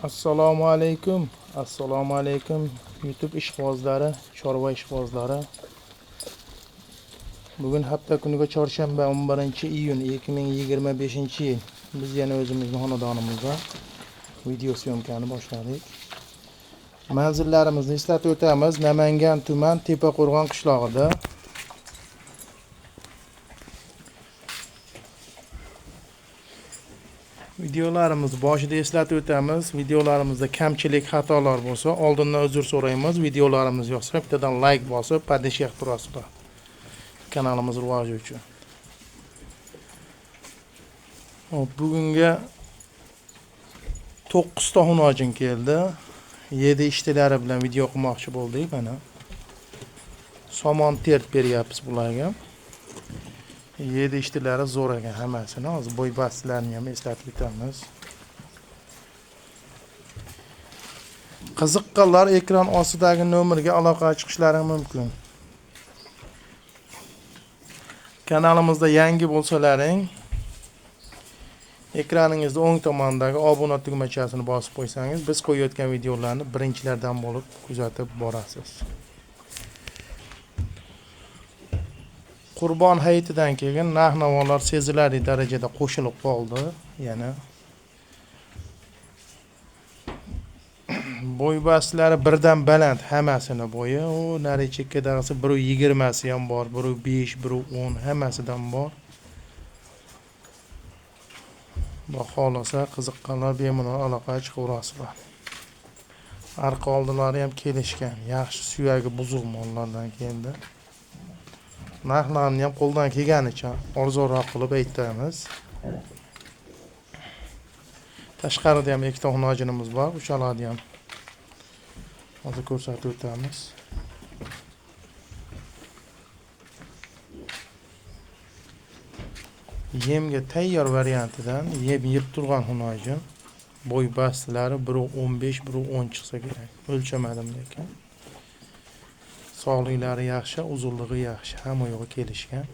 Assalomu alaykum. Assalomu alaykum YouTube ishqibozlari, chorva ishqibozlari. Bugun hafta kuniga chorshanba 11 iyun 2025-yil. Biz yana o'zimizni xonadonimizda video syomkani boshladik. Manzillarimizni eslatib o'tamiz. Namangan tuman Tepaqo'rg'on qishlog'ida. Videolarimiz boshida eslatib o'tamiz. Videolarimizda kamchilik, xatolar bo'lsa, oldindan uzr so'raymiz. Videolarimiz yoqsa, bittadan like bosib, поддержка qilib turasizlar. Kanalimiz rivoji uchun. Hop, bugunga 9 ta xunojin keldi. 7 ishtilari bilan video qilmoqchi bo'ldik mana. Somon tert beryapmiz bularga. 7 ishtilari zo'r ekan hammasini. Hozir bo'y bastlarini ham eslatib o'tamiz. Qiziqqanlar ekran ostidagi nomerga aloqaga chiqishlari mumkin. Kanalimizda yangi bo'lsalaring, ekraningizda o'ng tomondagi obuna tugmachasini bosib qo'ysangiz, biz qo'yayotgan videolarni birinchilardan bo'lib kuzatib borasiz. Qurbon hayitidan keyin narx-navolar sezilarli darajada qo'shilib qoldi. Yana bo'y bastlari birdan baland hammasini bo'yi. U nari chekkadagisi 1.20si ham bor, 1.5, 1.10 hammasidan bor. Xudo xohlasa qiziqqanlar bemalol aloqaga chiqaverasizlar. Arqa oldilari ham kelishgan, yaxshi suyagi buzuq mollardan keldi. Narxlarni ham qo'ldan kelganicha arzonroq qilib aytamiz. Tashqarida ham ikkita xunojinimiz bor, o'shalarni ham hozir ko'rsatib o'tamiz. Yemga tayyor variantidan yeb yeb turgan xunojin. Bo'y bastlari 1.15, 1.10 chiqsa kerak. O'lchamadim lekin. Sog'liklari yaxshi, uzunligi yaxshi, hamma yo'g'i kelishgan.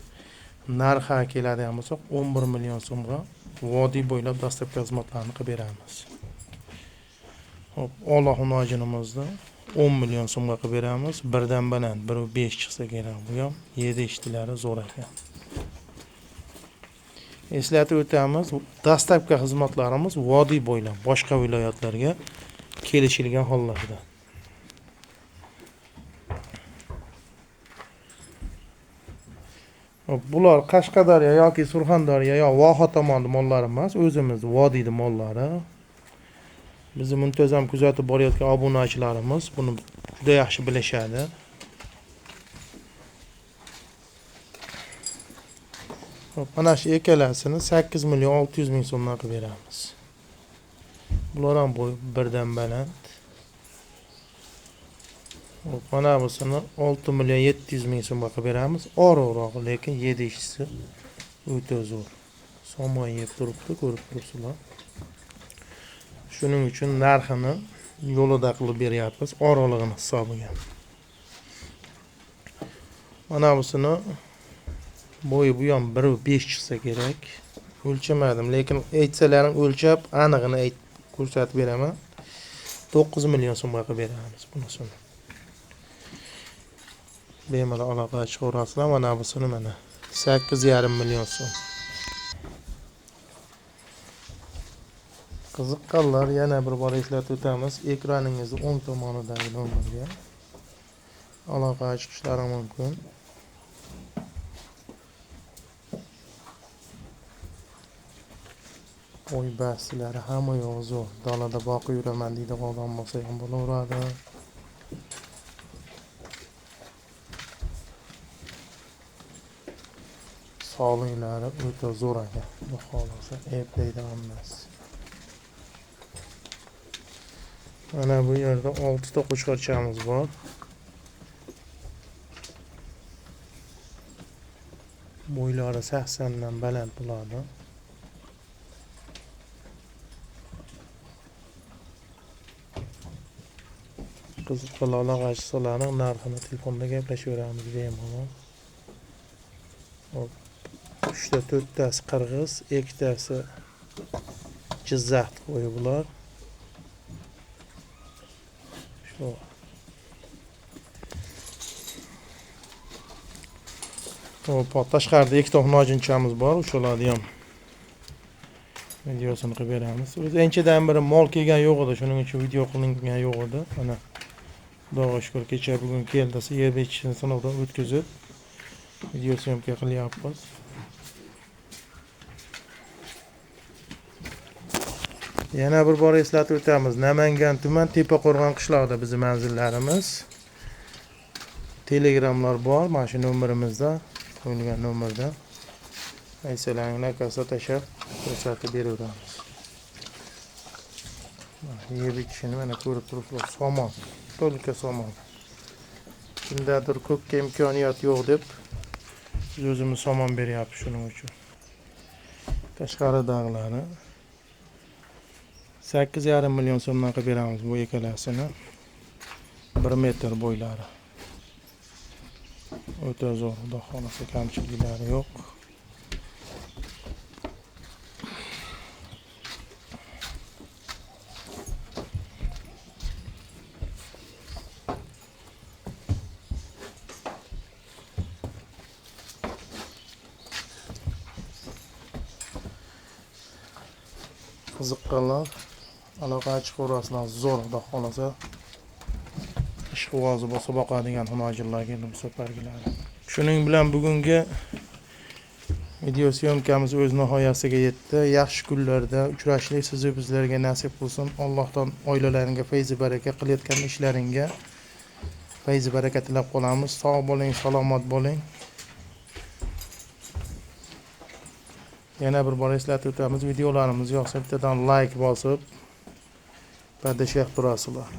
Narxi keladigan bo'lsak 11 million so'mga vodiy bo'ylab dastlabki xizmatlarni qilib beramiz. Xo'p, Alloh xunojinimizni 10 million so'mga qilib beramiz. Birdan baland 1.5 chiqsa kerak. Bu ham 7 ishtilari zo'r ekan. Eslatib o'tamiz, dastlabki xizmatlarimiz vodiy bo'ylab boshqa viloyatlarga kelishilgan hollarda. Bular Qashqadaryo yoki Surxondaryo yo Voha tomoni mollari emas, o'zimiz vodiyning mollari. Bizni muntazam kuzatib borayotgan obunachilarimiz buni juda yaxshi bilishadi. Xo'p, mana shu ikkalasini 8 million 600 ming so'mdan qilib beramiz. Bular ham bo'y birdan baland. Xo'p, mana busini 6 million 700 ming so'mga qilib beramiz. Oriqroq, lekin 7 ishchisi o'ta zo'r. Somon yeb turibdi, ko'rib turibsizlar. Shuning uchun narxini yo'lida qilib beryapmiz, oriqligini hisobiga. Mana busini bo'yi bu ham 1.5 chiqsa kerak. O'lchamadim, lekin aytsalaring o'lchab anig'ini ko'rsatib beraman. 9 million so'mga qilib beramiz bunisini. Bemalol aloqaga chiqaverasizlar. Mana busini mana 8,5 million so'm. Qiziqqanlar yana bir bor eslatib o'tamiz. Ekraningizni o'ng tomonidagi nomerga aloqaga chiqishlari mumkin. Qo'y bastlari hamma yo'q zo'r. Dalada boqib yuraman deydigan odam bo'lsa ham bo'laveradi. Sog'liklari o'ta zo'r ekan. Xudo xohlasa ayb deydigan emas. Mana bu yerda 6 ta qo'chqorchamiz bor. Bo'ylari 80 dan baland bo'ladi. Qiziqqanlar aloqa chiqsalarni narxini telefonda gaplashaveramiz bemalol. Hop, 3 ta 4 tasi qirg'iz, 2 tasi Jizzax qo'yi bular. Hop, tashqarida ikkita xunojinchamiz bor, o'shalarni ham videosini qilib beramiz. O'zi anchadan beri mol kelgan yo'q edi, shuning uchun video qilingan yo'q edi. Mana Xudoga shukr, kecha bugun keldi, yer bichishini sinovdan o'tkazib video syomka qilyapmiz. Yana bir bor eslatib o'tamiz. Namangan tuman Tepaqo'rg'on qishlog'ida bizning manzillarimiz. Telegramlar bor, mana shu nomerimizda, qo'yilgan nomerda. Aytsalaringni kassa tashlab ko'rsatib beraveramiz. Mana yer bichishini mana ko'rib turibsizlar, somon, to'lka somon. Kimdadir ko'kka imkoniyat yo'q deb biz o'zimiz somon beryapmiz shuning uchun. Tashqari dag'lari 8,5 million so'mdan qilib beramiz bu ikkalasini. 1 metr bo'ylari. O'ta zo'r, xudo xolasa kamchiliklari yo'q. Qiziqqanlar aloqa chiqaverasizlar, zo'r xudo xolasa. Ishqibozi bo'lsa boqadigan xunojinlar keldi bu safargilari. Shuning bilan bugungi video syomkamiz o'z nihoyasiga yetdi. Yaxshi kunlarda uchrashlik sizu bizlarga nasib qilsin. Allohdan oilalaringga fayz baraka, qilayotgan ishlaringga fayz baraka tilab qolamiz. Sog' bo'ling, salomat bo'ling. Yana bir bor eslatib o'tamiz, videolarimiz yoqsa bittadan like bosib, поддержка turasizlar.